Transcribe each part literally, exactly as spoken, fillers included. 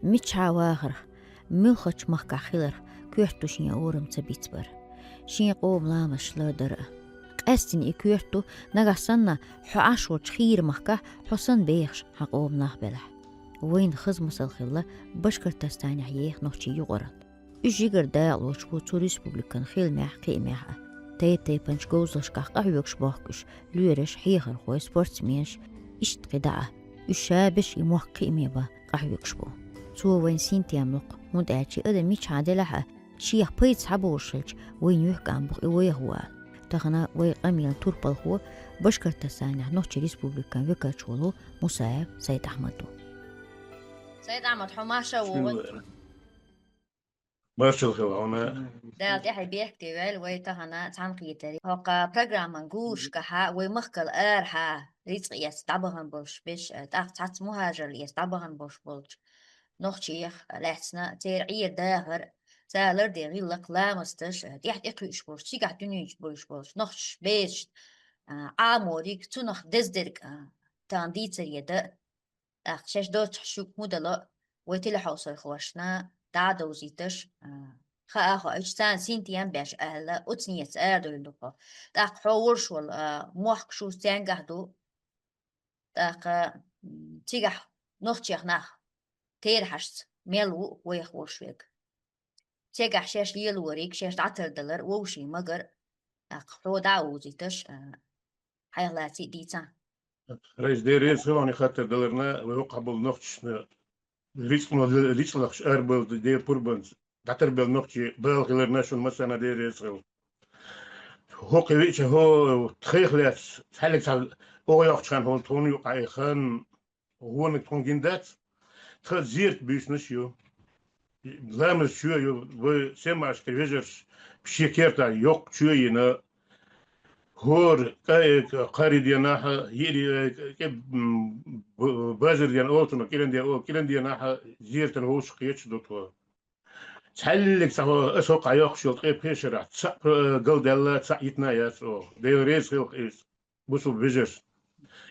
Мичахьа вахарх, муьлхача махкахь хиларх коьрта шен орам ца бицбар. Шен къоман ламасташ лардар а. Къаьстина и коьрта нагахь санна хьо Ӏаш волчу хийра махкахь хьо санна бехаш хьан къоман нах белахь. Вайна хаза масал хилла Башкортостанехь еха нохчийн юкъаралла. Уьш жигара дакъалоцуш бу цу республикан хиламехь, кхиамехь а. Тайп-тайпанчу говзаллашкахь къахьоьгуш бохку уьш, лоьраш, хьехархой, спортсменаш, иштта кхидӀа а. Уьш ша берш и мохк кхиаме бан къахьоьгуш бу. Цо вайна синтем локху, хӀунда аьлча адам мичахьа делахь а, шех пайда схьаболуш хилча, вайна юьхькӀам бу-кх и вайх ву ала. Тахана вай къамелан турпалхо, Башкортостанехь Нохчийн Республикан векалчо волу Мусаев Сайд-Ахьмад ву. Сайд-Ахьмад, хьо марша вогӀийла. Маршалла хила хьуна. Дала тӀаьхье бехке ваьлла вай тахана цхьаьнакхетаре. ХӀокху программан гуллушкахьа вай махкал арахьа рицкъ эцна дӀабахана болуш берш, тӀаккха цхьацца мухӀажаралла эцна дӀабахана болуш болчу нохчех лаьцна, церан Ӏер-дахар, цара лардина гӀиллакх, ламасташ, тӀаьхьа тӀекхуьуш болуш, цигахь дуьнен чу буьйлуш болуш нохчаш, бераш, а, Ӏамориг, цунах деза дерг, а, тахана дийцаре дан. ТӀаккха шаьш доцчахь шуьга хӀун дало, вай телехьовсархошна дӀа а довзийташ, а, хаа а хоуьйтуш, царна синтем беш аьлла, оцу нийятца арадевлла ду хьо. ТӀаккха хьо волуш волу, а, мохк шу стенгахь ду, тӀаккха, м, цигахь нохчех нах терахьашца мел ву вайх волуш верг. Цигахь шаьш лелориг, шаьш дӀатардалар, вовшийн магар, тӀаккха хьо дӀа а вовзийташ, а, хьайх лаций дийца. Райса, Дела реза хила хьуна хаттар даларна, вай хӀокху болу нохчашна рицкъ-, рицкъ лахаш арабевлла Делан пурбанца дӀатарбевлла нохчий бала хиларна шуна массарна Дела реза хила. ХӀокху веача хӀо тхайх лаьцна цхьаьллиг цхьа оха йоккхучу хенахь хьуна тхуна юкъахь и хан гӀониг тхуна гина дац. Тхан зерат буьйсанаш ю. Ламаз чоь ю, вай Семашкара вежарша шен кертахь йоккха чоь йина. ХӀора кӀа-, кхарий денахь а, йиъри, кӀе-, м, б-, базар ден олу цунах, кӀиран ден олу, кӀиран денахь а зератан вовшах кхеташ ду тхо. Цхьаьллиг цхьа хӀо-, аса хӀокху йоккхуш йолу ткъе пхи шарахь цхьаъ, э, галдаьлла, цхьаъ йитина яц оха. Дела реза хила иза. Бусулба вежарш,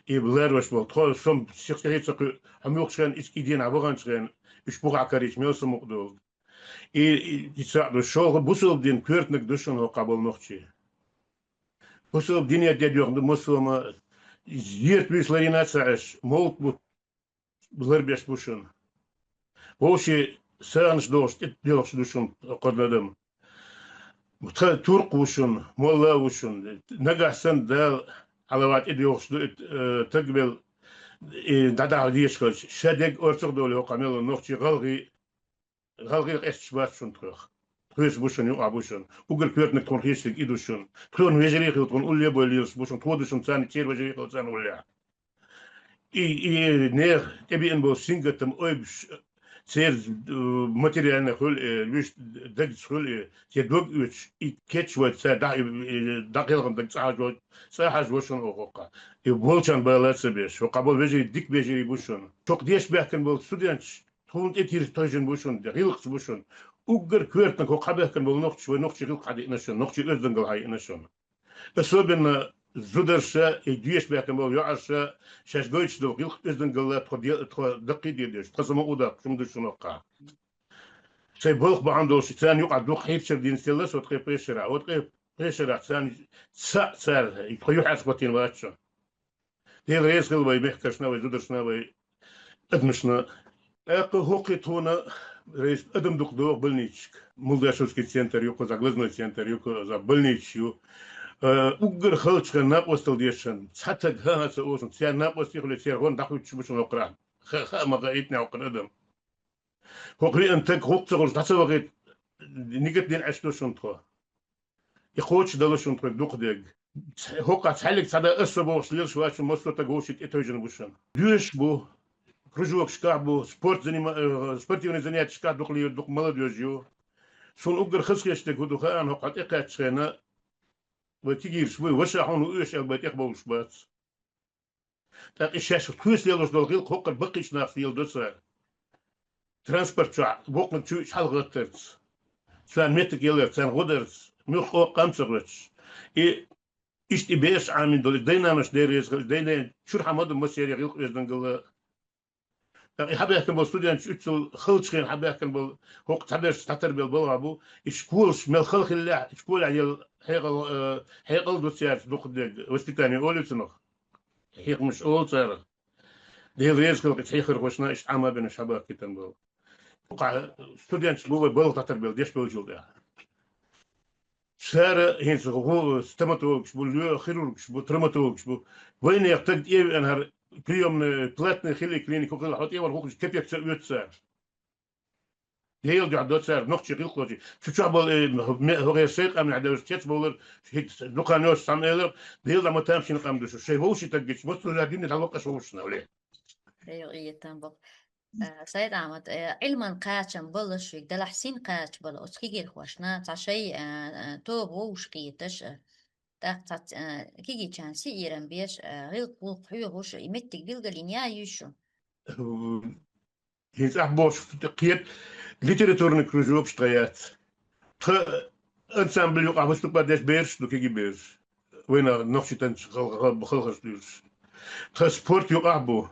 и ларош болу. Тхо, со-м сих тӀе хӀинца кхуьу, хьо муьлххачу хенахь, иза и дийнахь ваханчу хенахь, уьш бухахь карийча, мел самукъа долу. И, и, и цхьаъ ду, шолгӀа бусулба дин коьртаниг ду шуна хӀокху болу нохчий. Бусулба дине де доьхна ду массо а ма, зерат буьйса ларийна а ца Ӏаш, мовлат бутт ларбеш бу шуна. Вовшийн сагӀанаш дохуш, тӀе доьлхуш ду шуна кхо адам. Тхан туркх ву шуна, молла а ву шуна. Нагахь санна Дала хьалаван тӀедоьлхуш ду и, э, тагбелла, и дӀадахьа дезаш хилча, ша дерг орцах а долу хӀокху мел нохчий, гӀалгӀай, гӀалгӀай къесташ бац шуна тхох. Тхоьца бу шуна, юкъахь бу шуна. Уггар коьртаниг тхуна хетарг и ду шуна. Тхуна вежарий хила, тхуна улле а бой лелаш бу шуна. Тхо ду шуна царна, церан вежарий хила царна уллехь. И, и нехан тӀебеана болу сингаттам ойбуш, церан, э, материально хуьлу, э, вуьш дагца хуьлу, э, церан дог оьцуш, и кечвайта цара дӀа-, э, дӀакхелхина даг цӀа хьажа, цӀа хьажа ву шуна оха хӀокху. И волчарна бала а ца беш, хӀокху болу вежарий дика вежарий бу шуна. Чокх деш баьхкина болу студенташ тхуна тӀе тир тойжина бу шуна, гӀиллакхца бу шуна. Уггар коьртаниг хӀокху хьабаьхкина болу нохчаш вай нохчийн гӀиллакх хьадиъна шуна, нохчийн оьздангалла хьаиъна шуна. Особенно зударша, и деша баьхкина болу йоӀарша, шаьш гойтуш долу гӀиллакх, оьздангалла тхо де-, тхо даккхий а деш, тхан самукъа а доккхуш хӀума ду шуна хӀокхахь. Сайн балха бахьана долуш, царна юкъахь дукха хьирчар дина стелла со ткъе пхи шарахь. О, ткъе пхи шарахь царна цхьаъ цара, и тхо юьхьӀаьржа хӀоттийна вац шуна. Дела реза хила вай мехкаршна, вай зударшна, вай адамашна. ТӀаккха хӀокху тхуна рейс адам дукха догӀу больницашка. Молдашевский центр ю, кхузахь глазной центр ю, кхузахь больницаш ю. Э, уггар халчахьан накъостал дешан, цхьа таг хӀан-хӀа ца олуш, царна накъостий хуьлий, церан гӀон дӀахуьттуш бу шуна хӀокхарахь. Ха-, хаа ма хаийтина хӀокхарна адам. ХӀокху веана таг гӀуллакх ца хуьлуш, дӀа ца вахийта, нигат дина Ӏаш ду шуна тхо. И кхочуш дала шуна тхоьга дукха дерг. ХӀокхахь цхьаьллиг цхьа дан аса со бохуш лелаш вац шуна, массо а таг вовшийн тӀе тевжина бу шуна. Доьшуш бу, кружокашкахь бу, спорт занима-, э, спортивный занятиешкахь дукха лийр, дукха молодёжь ю. Суна уггар хазахеташ дерг хӀун ду хаьа, хӀокхахь тӀекхаьччахьана, вай кегийраш буй, ваша хьуна ву оьшуш аьлла, бай тӀехбовлуш бац. ТӀаккха и шаьш тхоьца лелош долу гӀиллакх хӀокхара баккхийчу нахаца леладо цара. Транспорт чохь боккханчу чу хьалагӀаттарца, царна меттиг яларца, царна гӀо дарца, муьлхха къам ца гӀоьттуш. И иштта и беш Ӏамийна долу, и дай-нанас дерриг реза хилча, дай-нана чуьра хьан ма ду массеран гӀиллакх-оьздангалла. ТӀаккха и хьабаьхкина болу студенташ уьццул халчу хенахь хьабаьхкина болу, хӀокху цхьаберш дӀатарбелла балхахь бу, и школаш мел хала хиллехь, и школехь елла хьекъал, э, хьекъал ду цаьрца дукха дерг, воспитание олу цунах. Хьехамаш олу цара. Дела реза хила кхин хьехархошна иштта Ӏама бина шабах китан болу. Студенташ бу вай балха дӀатарбелла деш болчул тӀаьхьа. Цара хӀинца гӀу-, стоматологаш бу, лоь-, хирургаш бу, травматологаш бу. Вайнех таг тӀе а веана хӀара приёмный, платный хили клиника хила хьо тӀе вара хӀокхуш капек ца оьцу цара. Дела дуьхьа до цара, нохчий гӀиллакхочий. Цу чохь болу, э, ме-, хӀокхеран сайн къамнехь девлча кеца бовлар, хӀинца дукха йоцу цхьамма элар, Дела дӀа ма тамашийна къам ду шу. Шайн вовший таг гича, массо а дуьнен дӀалоккхуш вовшашна, вале. Дела гӀетам бо. Э, Сайд-Ахьмад, э, Ӏилман кхачам бала шуьга, делахь син кхача бала оцу кегийрхошна, цхьа шай, э, э, тоба вовшахкхеташ, э, тӀаккха цхьа, э, кегийчарна сиерам беш, э, гӀиллакх-гӀуллакх хьоьхуш, и меттиг билгалйина яй ю шу? ХӀинца ахь бохуш кхета, литературный кружокаш тхан яц. Тхан ансамбль юкъахь выступать деш бераш ду кегий бераш. Вайна нохчий танцаш хал-, хал-, халхаш дуьйлуш. Тхан спорт юкъахь бу.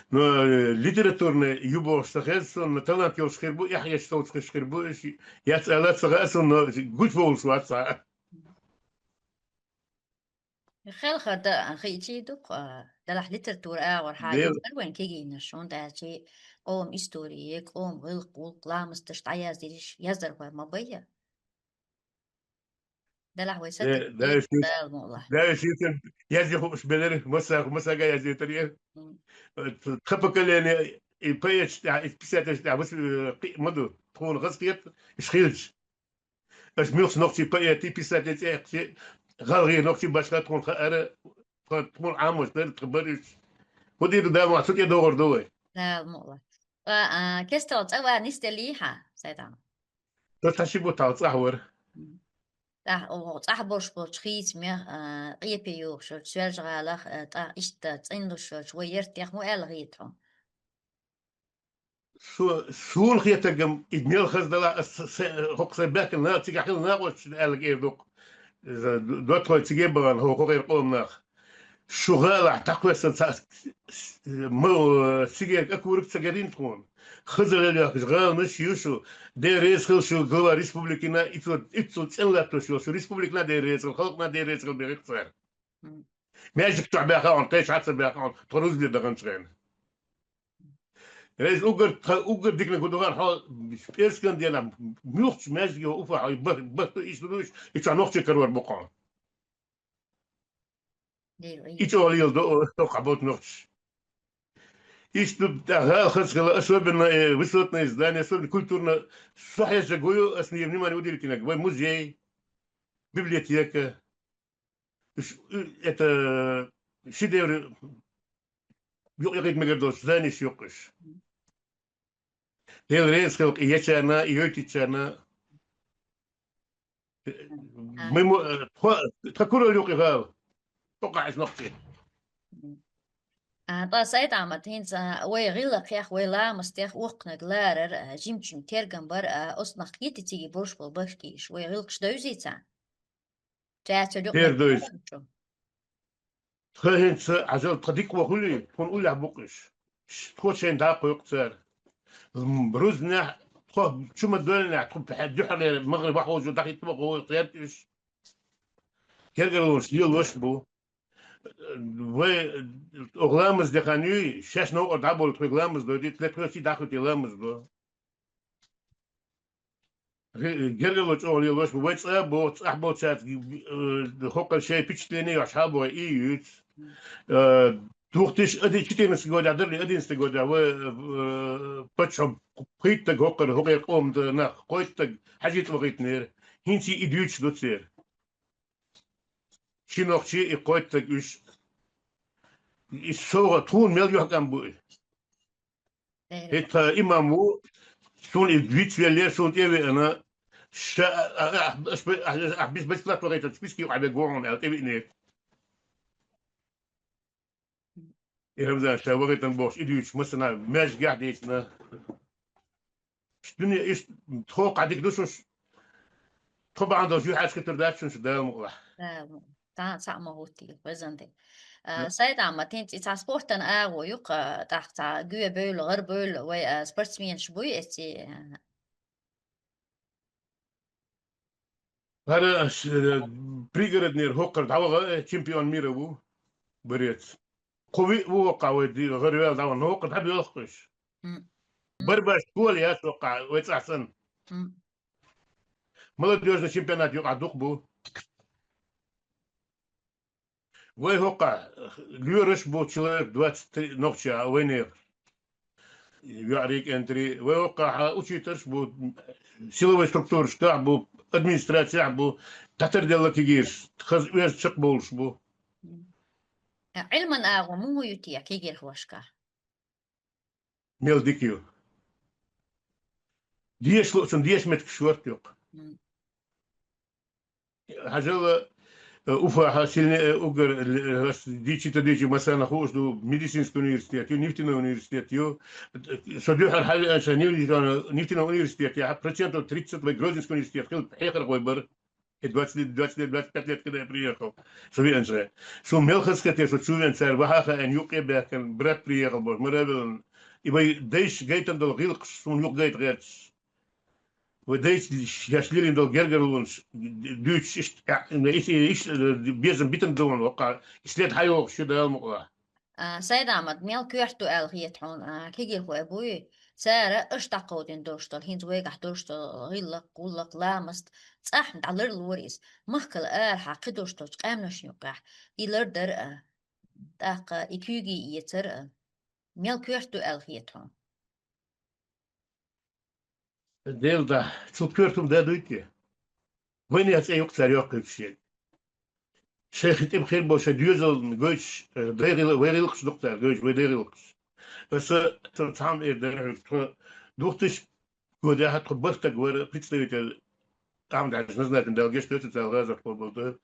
Но, э, литературный ю бохуш ца хеза суна, но талант йолуш хир бу, эхь еш совцахуш хир бу, иш яц ала ца хаьа суна, но гуч бовлуш вац цхьа а. Хелхар дан хиъчий ду-кх, а, делахь литература агӀор хьан Дел- езар вайн кегийнаш, хӀунда аьлча къоман история, къоман гӀиллакх-гӀуллакх, ламасташ дӀаяздийраш, яздархой ма байя. Делахь вай Де-, сатар Дала шуьца, Дала мукъ лахь. Дала шуьца язде хууш белира, масса-, массага яздетар яра. Мгм. Э, тха поколение, и поэташ тӀехь, и писателаш тӀехь, вас-, э, кхиъ ма ду, тхуна хазахета, иш хилча. Аш муьлхха нохчий поэти, писатель цӀе а кхечи, гӀалгӀай нохчий башха тхуна хаьара, тхо-, тхуна Ӏамош дара, тхан бара уьш. ХӀун дийр ду, Дала мукъ лахь, цу тӀе догӀур ду вай. Дала мукъ лахь. Ткъа, а, кестта цӀа вар нисделлий хьан, Сайд-Ахьмад? Со цхьа ши бутт хьалха цӀахь вара. Мгм. ТӀаккха оха цӀахь болуш болчу хийцамех, а, Къепе йогӀуш йолчу Соьлжа-ГӀалах, а, тӀаккха иштта цӀенлуш йолчу вай яртех хӀун аьлла хета хьуна? Со-, суна хетаргам, и мел хаза далахь, ас са-, са-, хӀокху сайн баьхкина на-, цигахь хилла накъосташна аьлларг эр ду-кх. Иза д-, доттагӀой циге а бахана, хӀо-, хӀокхеран къоман нах. Шу гӀалахь дӀакхоьссина ца-, с-, с-, ма-, цига а кураг ца гарийна тхуна. Хаза лелоьхкуш гӀаланаш ю шу. Дела реза хила шу глава республикина, ицо-, иццул цӀена латтош йолу шу республикана Дела реза хила, халкъана Дела реза хила бен хир цара. Мгм. Маьждиг чохь баьхна хьуна, кхечахьа ца баьхна хьуна, тхо рузбе даханчу хенахь. Реза уггар, тхан уггар диканиг хӀун ду хаьий хьо, пӀераскан денахь, муьлххачу маьждиге уфа хьо, и ба-, бахту иштта ду уьш, и чохь нохчий карор бу хьо. Лела, И чӀогӀа лела до, о, тоххахь боцу нохчаш. Иштта ду, тӀаккха гӀала хаза хила, особенно, э, высотные здания, особенно культурно, со хьежжа гою, ас внимание уделить йинарг, вай музей, библиотека. Ш-, это шедевр юкъ-, юкъа мегар долуш зданеш юккъуш. Дела реза хила и ечарна, и йойтучарна. А. Мы му-, э, тхо-, тхан куралла юкъа гӀала. Тхо кхаьчна нохчий. А, ткъа, Сайд-Ахьмад, хӀинца вай гӀиллакхех, вай ламастех воккханиг ларар, а, жимачун тергам бар, а, оцунах кхетий цига болуш болу башкиш, вай гӀиллакхаш девзий царна? Цаьрца юкъа Тера дуьйцу. Тхан хӀинца Ӏажал тхан дика вахули, тхуна уллехь бу-кх уьш. Ш-, тхо шайна дӀакхойкху цара. М, Рузнехь, тхо чу ма доьллинехь, тхо пхьа-, дуьхьалера, магӀа вахьожу дахийтта вахо церта уьш. Гергарлонаш лелош бу. Вай, оха ламаз де хан юй, шаьш новкъа дӀаболу тхоьга ламаз дойдийта, тхоьца дӀахуьйтий ламаз до. Ге-, гергарло чӀогӀа лелош бу. Вай цӀа а боху, цӀахь болчаьрца, э, хӀокхуьнан шайн впечатление йохьуш хьал боху, и юьйцу. Э, две тысячи четырнадцатый годехь дара, одиннадцатый годехь вай, э, паччахьо пхийттаг хӀокхуьнан, хӀокхеран къоман нах кхойттаг хьажийта вахийтинера. ХӀинца и дуьйцуш ду церан. Ши нохчий и кхойттаг уьш. И совгӀат тхуна мел юьхькӀам бу и. Э. ХӀетта имам ву, суна и вицвеллера, суна тӀе а веана, ша, а, а, а, аш бе-, а, а, бис-, бесплатно вахийтарца списки юкъахь бегу хьуна аьлла, тӀе виънера. И Рамзан ша вахитан бохуш, и дуьйцуш массана маьжгахь дийцина. Дуьне иштта тхо кхаьдиг ду шуш, тхо бахьана долуш юьхьӀаьржа хӀуьттур дац шуна шу Дала мукъалахь. Дала мукъалахь. Цхьа а ма хӀуттийла, везан де. А, Сайд-Ахьмад, хӀинца и цхьа спортан агӀо ю-кх, тӀаккха цхьа гуьве бевлла, гӀара бевлла вай, а, спортсменаш буй эций, а, ХӀара, э, Пригороднера хӀокхара дӀаваха, э, чемпион мира ву, борец. Кхо виъ ву хӀокхахь вай ди-, гӀара ваьлла дӀаваха, но хӀокхара дӀабоьлхуш. М. Барбаш школа яц хӀокхахь вай цӀахь санна. М. Молодёжный чемпионат юкъахь дукха бу. Вай хӀокхахь лоьраш бу человек двадцать три нохча вайнех. ЙоӀарий, кӀентарий. Вай хӀокхахь учителаш бу, силовой структурашкахь бу, администрацехь бу, дӀатарделла кегийраш, хаза оьзда чекхбовлуш бу. Ӏилман агӀо муха ю те кегийрхошкахь? Мел дика ю. Деша луучун деша меттигаш шорта ю-кх. М. Хьажал, э, Уфахьа сильне, э, уггар, э, дийцича дийцича массарна хууш ду, медицинский университет ю, нефтяной университет ю. Со дуьххьара хьавеанча нефтяной университет яхьа процентов тридцать вай Грозненский университет хила хьехархой бара. И двадцать лет, двадцать лет, двадцать пять лет, когда я приехал, со веанча. Со мел хазахетира, со чу веана цара ваха хаийна, юккъе а баьхкина, брат приехал бохуш, мара а велла. И вай дайша гайтина долу гӀиллакхаш суна юха гайта гӀерташ. Вай дайша шаьш лелийна долу гергарлонаш дуьйцуш иштта, иштта, иштта безам битина ду хьуна хӀокхахь, и след хьайогӀуш ю Дала мукъалахь. А, Сайд-Ахьмад, мел коьрта ду аьлла хета хьуна, а, кегийрхой буй, цара аша дӀакховдийна долуш долу, хӀинца вайгахь долуш долу гӀиллакх, гӀуллакх, ламаст, цӀахь дӀаларлора иза. Махкал арахьа кхидолуш долчу къаьмнашна юккъехь и лардар а, тӀаккха и куьйгий эцар а. Мел коьрта ду аьлла хета хьуна? Дела да, цул коьрта хӀума да дуй те? Вайнех цӀе юкъа цара йоккхуьйтуш ерг. Шайх тӀе хир болу шайн доьзална гойтуш, э, дайгӀил-, вай гӀиллакхаш ду-кх цара гойтуш, вай дайгӀиллакхаш. Аса, аса цхьамма эр дара хьуьга, тхо двух тысячи годехь тхо бархӀ стаг вара представитель Ахьмад-Хьаьжа Назнаькин, Дала гечдойла цунна, царна гӀазот къобалдойла.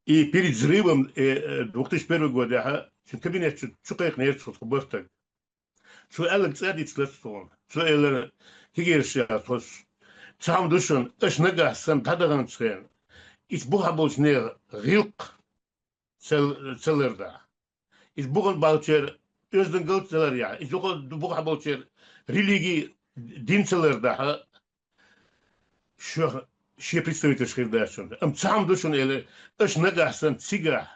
И перед взрывом, э, э, двух тысячи первый годехь шен кабинет чу, чу кхайкхинера тхо, тхо бархӀ стаг. Цо аьлларг цӀа а дицлац тхуна. Цо элира, кегийрхой, тхо цхьамма ду шуна, аша нагахь санна дӀадаханчу хенахь, иза бухахь болчу нехан гӀиллакх ца, ца лардахь. Иза бухахь болчеран оьздангалла ца лардахь. Иза юха бухахь болчеран религи, дин ца лардахь. Шух шен представителаш хир дац шуна. Амма цхьамма ду шуна, элира, аша нагахь санна цигахь,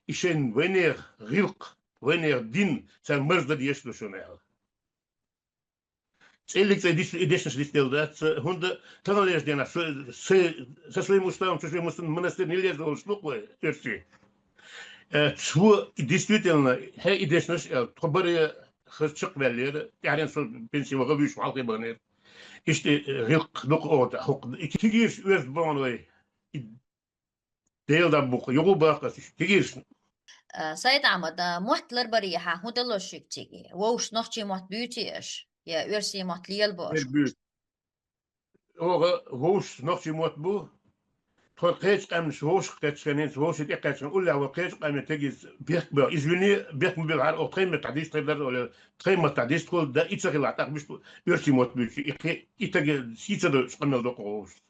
и шайн вайнехан гӀиллакх, вайнехан дин царна марздан дезаш ду шуна, аьлла. ЦӀеллиг цӀе дис-, и дешнаш дицделла дац, хӀунда таханлерчу денахь со, со, со своим уставом, со своим уставом монастырь не лезла олуш ду-кх вай, оьрсий. Э, цо и действительно, хье, и дешнаш, аьлла, тхо баре хаза чекхваьллера, тӀаьхьаренна со пенси ваха вуьйш хьалхе баханера. Иштта, э, гӀиллакх ду-кх оха, хӀокху, и кегийрхой оьзда бахана вай. И Дела да бу-кх, юха а боху ас иштта кегийрхошна. А, Сайд-Ахьмад, а, мотт ларбарехьа хӀун далош шуьга цига? Вовшашца нохчийн мотт буьйций аша? Я оьрсийн мотт лелабо аша? Эр буьйцу. Оха вовшашца нохчийн мотт бу. Тхо кхечу къаьмнашца вовшах кхаьччахьана, хӀинца вовшийн тӀе кхаьччахьана, уллехь вай кхечу къаьмнийн тегийрхой бехк бо. Иза вуьне бехк ма биллахьара, оха тхайн меттахь дийшта хир дара, оха тхайн маттахь дийшта хуьлу, да и ца хилахь, тӀаккха мишта оьрсийн мотт буьйцу, и кхе, и таг сий ца дойуш къамел до-кх вовшашца.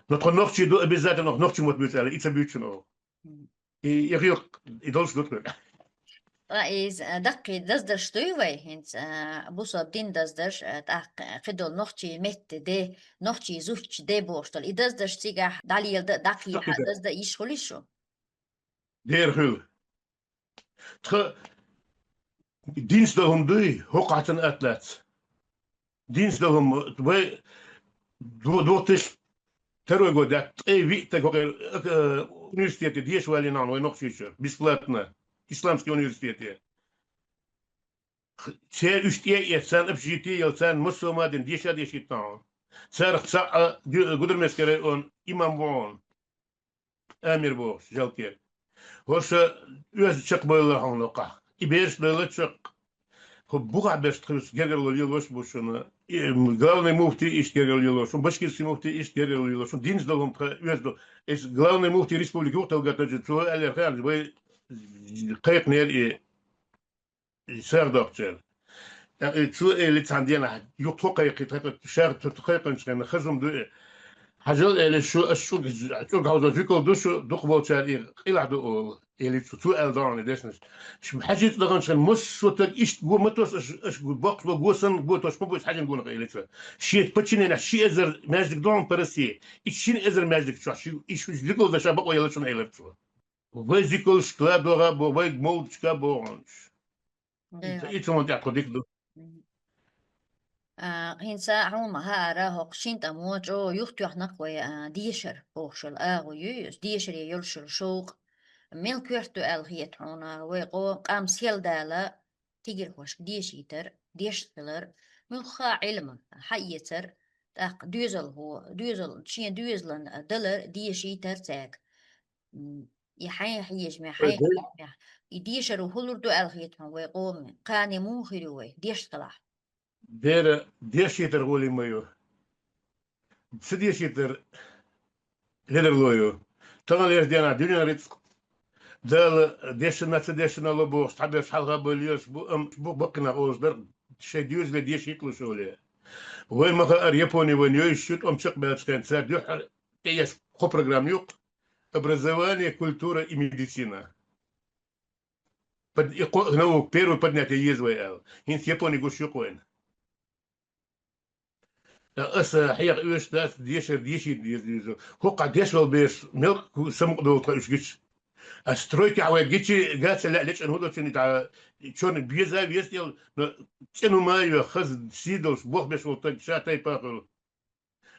Но тхо нохчий ду, обязательно нохчийн мотт буьйцу аьлла, и ца буьйцу шуна оха. И, и гӀиллакх, и долуш ду тхоьга. Ткъа иза, а, даккхий даздарш дуй вай, хӀинца, а, бусалба дин даздарш, а, тӀаккха кхидолу нохчийн меттан де, нохчийн зудчун де бохуш долу. И даздарш цигахь дӀалеладан а, дӀакхийтта а, даздан а йиш хуьлий шу? Дера хуьлу. Тхан динца долу хӀума дуй, хӀокхахь цунна атта лаьцна. Динца долу хӀума вай ду-, двух тысяч второй год дац, ткъе виъ стаг хӀокху, э, университете деша валлина хьуна вай Нохчийчуьра, бесплатно, исламский университете. Церан уьш тӀе а эцна, царна общежитие а елла, царна массо а ма дина, деша а дешийтина хьуна. Царах цхьаъ, а, Гу-, Гудермесский район имам ву хьуна. Амир бохуш, Жалкер. ХӀорш оьзда чекхбевлла хьуна хӀокхахь. И бераш а бевлла чекх. ХӀу бухахь берш тхуьца гергарло лелош а бу шуна. И, м, главный муфти иштта гергарло лелош, шуна башкирский муфти иштта гергарло лелош, шуна динца долу хӀума тхан оьзда. Эс главный муфти республики юха талгатаджи, цо аьллера хаьржа, вай кхайкхинера и сагӀа доккхучара. ТӀаккха цо элира цхьан дийнахьа, юха тхо кхайкхий, тхо кхайкхий, шаьрта тхо кхайкхинчу хенахь хаза хӀума ду и. Хьажал, элира, шу, аш чӀуг, чӀуг хьовзо жуькал ду шу, дукхахболчара и къилахь ду олу, элира цо. Цо аьлла догӀу и дешнаш. Шу хьажийта даханчу хенахь, массо а стаг иштта го ма тосу, аш, аш го, боккхалла го санна, го тосуш ма бу, аш хьажийна гонах, элира цо. Шен подчиненехь ши эзар маьждиг ду хьуна по России, и шина эзар маьждиг чохь шу, и шу жуькал дан ша бакъо елла шуна, элира цо. Вай жуькалшка ладогӀа боху, вай мовлидашка боху хьуна уьш. Э, И цунна тӀехь тхо дика ду. Мгм. А, хӀинца хьуна ма хаьара, хӀокху шина тӀамо чӀогӀа юхатоьхна-кх вай, а, дешар бохуш йолу агӀо ю иза, дешаре йолуш йолу шовкъ. Мел коьрта ду аьлла хета хьуна, вай къо-, къам сел дала, кегийрхошка дешийтар, дешна хилар, муьлхха а Ӏилма хьаэцар, тӀаккха доьзалхо, доьзал, шен доьзалан далар, дешийтар цаьрга. М, и хьайн хьежамехь, хьайн хьежамехь, и дешар хӀун лур ду аьлла хета хьуна вай къоман? Кхане муха хир ю вай, дешна хилахь? Дера, дешийтар гӀоли ма ю. Ца дешийтар ледарло ю. Тахана леш денахь дуьненан рицкъ Дала дешна, ца дешна ло бохуш, цхьаберш хьалха бевлла еш бу, амма бу баккхина олуш дара, шайн доьзале дешийта луш оле. Вай ма хаара, Япони вайна йовзуш ю, тӀом чекхбаьллачу хенахь цара дуьххьара тӀеэцна кхо программа ю-кх: образование, культура и медицина. Под-, и кхо наука первое поднятие еза вай аьлла. ХӀинца Япони гуш ю-кх вайна. Аса хьеха оьшуш дац, дешар дешийта деза иза. ХӀокхахь дешвала берш мел самукъадолу тхан уьш гича. Ас стройкехь вай гичи, гацал лаьа лечкъина хӀун долчун и тӀе чорна беза а веза тӀе, но цӀена ма а йо, хаза сий долуш, болх беш волу стаг ша тайпа хуьлу.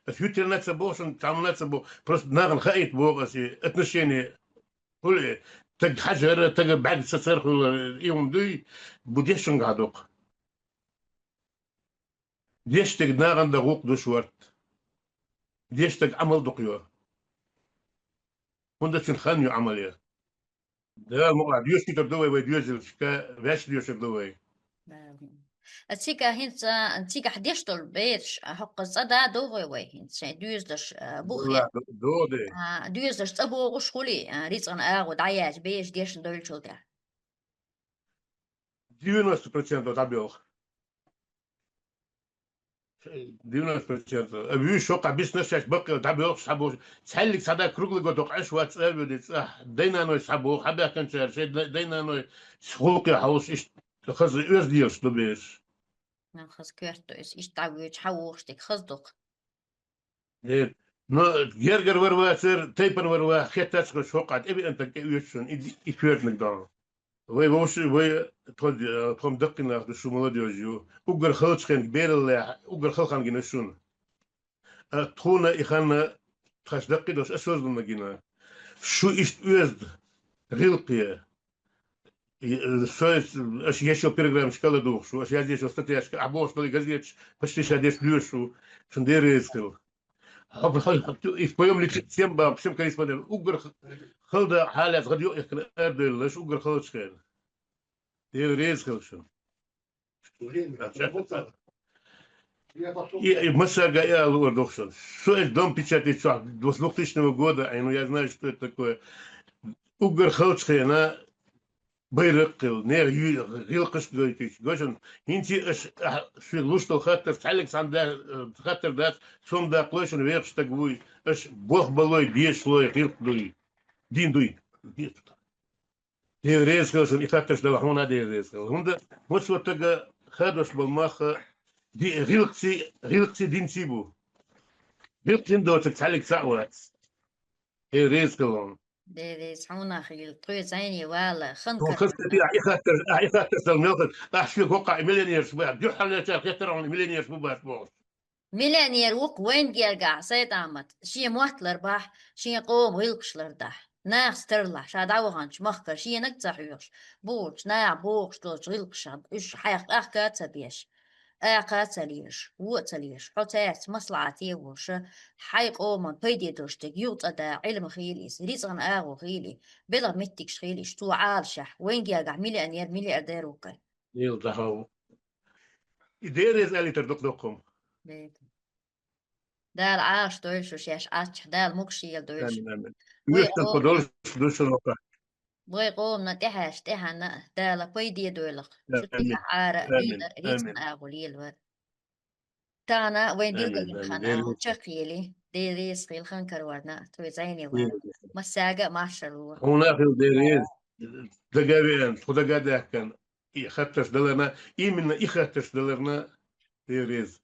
Ас хӀуьттарна а ца боху шуна, цхьамма а ца боху, просто нахана хаийта боху ас и отношение. ХӀули, таг хьажара, тага бӀаьрг сацара хуьлу, и хӀума дуй, бу дешнашка дукха. Дешна стаг нахана дан гӀуллакх ду шорта. Дешна стаг Ӏамал дукха йо. ХӀунда аьлча хан ю Ӏамал ян. Дала мукъалахь, доьшуьйтур ду вай, вай доьзалшка, ваьш доьшур ду вай. Дала. А цига хӀинца, цигахь деш долу бераш, а, хӀокхуза цӀа да догӀу вай хӀинца, шайн доьзалш, а, бухе. Валлахь, ду-, догӀу де. А, доьзалш цӀа богӀуш хуьлий, а, рицкъан агӀо дӀаяьлча, бераш дешна дойлучул тӀаьхьа? Девяносто процентов дӀабоьлху. Девяносто процентов. А вуьйш хӀокхахь биснарш шаьш баккъал дӀабоьлхуш схьабохуш. Цхьаьллиг схьадан круглый годок Ӏаш вац а вуьди цӀахь. Дай-наной схьабоху, хьабаьхкинчара шайн дай-, дай-наной гӀуллакхе хьовсуш иштта хаза оьзда лелаш ду бераш. Нах хаза коьрта ду иза. Иштта дӀавоьдуш хьан вохуш дика хаза ду-кх. Э, но гергара вара вацара, тайпана вара ваха хеттац хӀокху тӀебеана стаг тӀеоьцуш шуна, и, и коьртаниг догӀу. Вай вовши-, вай тхо, тхо-м даккхий нах ду, шу молодёжь ю. Уггар халчу хенга бераллехь, уггар хала хан гина шуна. А тхуна и хан тхаьш даккхий долуш осознанно гина. Шу иштта оьзда, гӀиллакхе. И, э, со, аша ешо программашка ладугӀуш ву, аша язъешо статьяшка, ахь бохуш долу газеташ, почти ша деш доьшуш ву, шун Дела реза хила. Хьо, хьо, хьо, и в твоём лице всем баб, всем корреспондентам, уггар х-, халда хьалаца гӀадъюкъехкина арадевлла аша уггар халчу хенахь. Дела реза хила шуна. И, и массаьрга и ала луур ду-кх шуна. Со эс дом печати чохь, с двухтысячного года, а, ну, я знаю, что это такое. Уггар халчу хенахь, байракх а хилла, нехан ю-, гӀиллакхаш а гойтуш, гой шуна, хӀинца аша, ахь, шуьга луш долу хаттар, цхьаьллиг цхьаьна да-, э, хаттар дац, сом даккхалой шуна вехаш стаг вуй, аша болх балой, дешалой, гӀиллакх дуй, дин дуй. Дела реза хила шуна, и хаттарш дала хьуна а Дела реза хила. ХӀунда массо а стага хадош болу мах ди-, гӀиллакхций, гӀиллакхций динций бу. ГӀиллакх дин доцург цхьаьллиг цхьаъ вац. Дела реза хила хьуна. Дела реза хьуна хила. Тхоьца зӀене вала, хан карахь. Ахь и хаттар, ахь и хаттар стаг мел хир. Ахь шуьга хӀокхахь миллионерш бу, дуьххьарлечара хеттара хьуна миллионерш бу бац бохуш. Миллионер ву-кх вайн гергахь, Сайд-Ахьмад, шен мотт ларбахь, шен къоман гӀиллакхаш лардахь, нахаца тарлахь, ша дӀаваханчу махкара шенаг а ца хьоьхуш, бухучу наха бохуш долчу гӀиллакхашах уьш хьайх къахка а ца беш, акха а ца лелаш, вон а ца лелаш, хьо цаьрца маслаӀате а волуш, хьайн къоман пайде долуш дерг юха цӀа да, Ӏилма хийла иза, рицкъан агӀо хийла и, белхан меттигаш хийла и, цо Ӏалашехь, вайн гергахь миллионер, миллиардер ву-кх. Ил дахьа ву. И Дела реза алийтар дукха доккхум. Дела. Дала Ӏалаш дойла шу шаьш Ӏаччахь, Дала могушъела дойла шу. Амин, амин. Вай Уьш тан кху долуш ду шуна хӀокхахь. Вай къомана тӀехьаьш тӀехьана Дала пайде дойлах. Цу тӀехьа Ӏара дийнар рицкъан агӀо лелавар. Тана вайн билгалин хана чакхъели, Дела реза хилхан карварна, твой зайне вар. Массага а маршал лур. Хьуна хил Дела реза. Дагавен, тху дага даьккан, и хатташ даларна, именно и хатташ даларна, Дела реза.